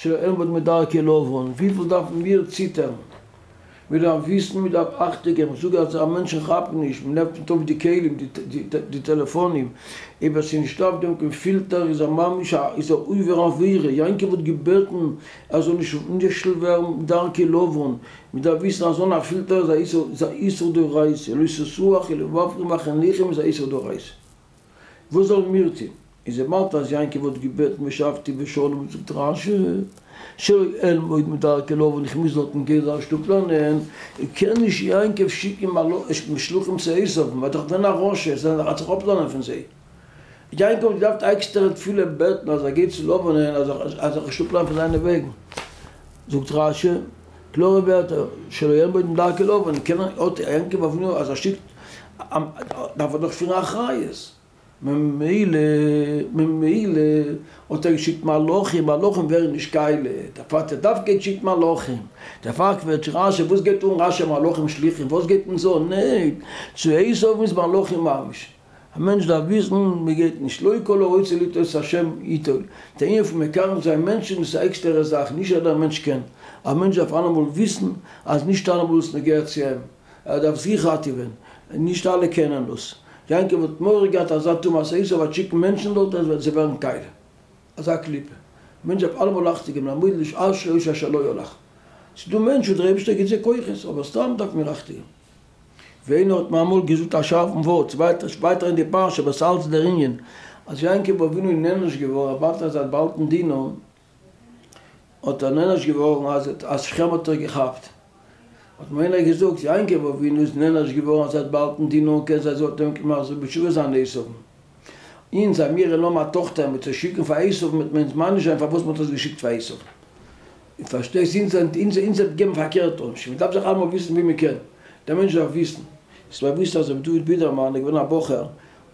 שלא אלמוד מדרכי לבן, וויפיל דארפן מיר ציטערן? מיר דארף וויסן, מיר דארף אכטונג געבן, איך זאג אז מענטשן כאפן נישט, מען נעמט אויף די כלים, די טעלעפאנים, אויב עס איז נישטא אויף דעם קיין פילטער איז ער ממש א איז ער עובר עבירה, יעקב האט געבעטן ער זאל נישט נכשל ווערן בדרכי לבן, מען דארף וויסן אז אן א פילטער איז א איסור דאורייתא, לא תתורו אחרי לבבכם ואחרי עיניכם איז א איסור דאורייתא. וואס זאלן מיר טון? איז וויבאלד אז יעקב האט געבעטן ושבתי בשלום זאגט רש"י שלא אלמוד מדרכי לבן איך מוז דארטן גיין זיך נישט אפלערנען, קען נישט יעקב שיקן שלוחים צו עשיו, מען וועט דאך זען א רשע, זיי וועלן זיך אפלערנען פון זיי. יעקב האט געדארפט א עקסטערע תפילה בעטן אז ער גייט צו לבנ'ען אז ער זאל זיך נישט אפלערנען פון זיינע וועגן. זאגט רש"י קלארע ווערטער שלא אלמוד מדרכי לבן, קען האט יעקב אבינו אז ער שיקט דארף ער דאך פירן אחריות, ממילא ממילא האט ער געשיקט מלאכים, מלאכים ווערן נישט קאליע, דערפאר האט ער דווקא געשיקט מלאכים, דערפאר קוועטשט רש"י, וואס גייט אן רש"י מלאכים שליחים, וואס גייט אונז אן, ניין, צו עשיו איז מלאכים ממש. א מענטש דארף וויסן מען גייט נישט לא כל הרוצה לטעות את השם יטעו, די ענין פון מקרב זיין מענטשן איז א עקסטערע זאך, נישט יעדער מענטש קען, א מענטש דארף אלעמאל וויסן אז נישט אלעמאל איז נוגע צו אים, ער דארף זיך ראטעווען, נישט אלע קענען דאס, יעקב האט מורא געהאט אזא טומאת עשו וועט שיקן מענטשן דארט אז זיי ווערן קאליע, אזא קליפה, א מענטש דארף אלעמאל אכטונג געבן לעמוד איש אשרי איש אשר לא הלך, ס'איז דא מענטשן וואס דער אייבערשטער גיבט זיי כוחות, אבער סתם דארף מיר אכטונג געבן. ווי איינער האט מיר אמאל געזאגט א שארפן ווארט, ווייטער אין די פרשה, אבער ס'אלץ דער ענין, אז יעקב אבינו איז נענש געווארן, וויבאלד אז ער האט באהאלטן דינה, האט ער נענש געווארן אז אז שכם האט איר געכאפט. האט מיר איינער געזאגט, יעקב אבינו איז נענש געווארן אז ער האט באהאלטן דינה, און קען זיין זי האט אים מחזיר בתשובה זיין עשיו'ן. אונז אז מיר האבן א טאכטער מ'וועט זי שיקן פאר עשיו'ן וועט מען אונז מעניש זיין פארוואס מ'האט עס געשיקט פאר עשיו'ן. און פארשטייסט אונז אונז אונז האט געגעבן פארקערט עונש, מען דארף זיך אלעמאל וויסן ווי מען קען, דער מענטש דארף וויסן, ס'איז באוויסט אז רבי דוד בידערמאן איז געווען א בחור,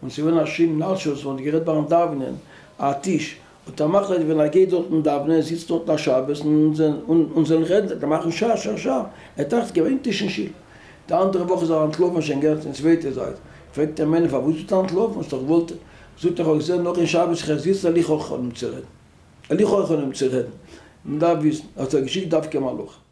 און ס'איז געווען א שין נאטשאס וואס מען האט גערעדט ביים דאווענען א טיש, האט ער מחליט געווען ער גייט דארטן דאווענען, ער זיצט דארטן א שבת און און זאל רעדן, זאל ער מאכן שא שא שא, ער האט טאקע געווען טיש אין שול, די אנדערע וואך איז ער אנטלאפן שוין געהערט אין צווייטע זייט, פרעגט אים איינער פארוואס ביסטו אנטלאפן, האסט דאך געוואלט, זאגט ער איך האב געזען נאך אין שבת איך זיץ וועל איך אויך האבן צו רעדן. וועל איך אויך אנהויבן צו רעדן, מען דארף וויסן, האט ער געשיקט דווקא מלאכים.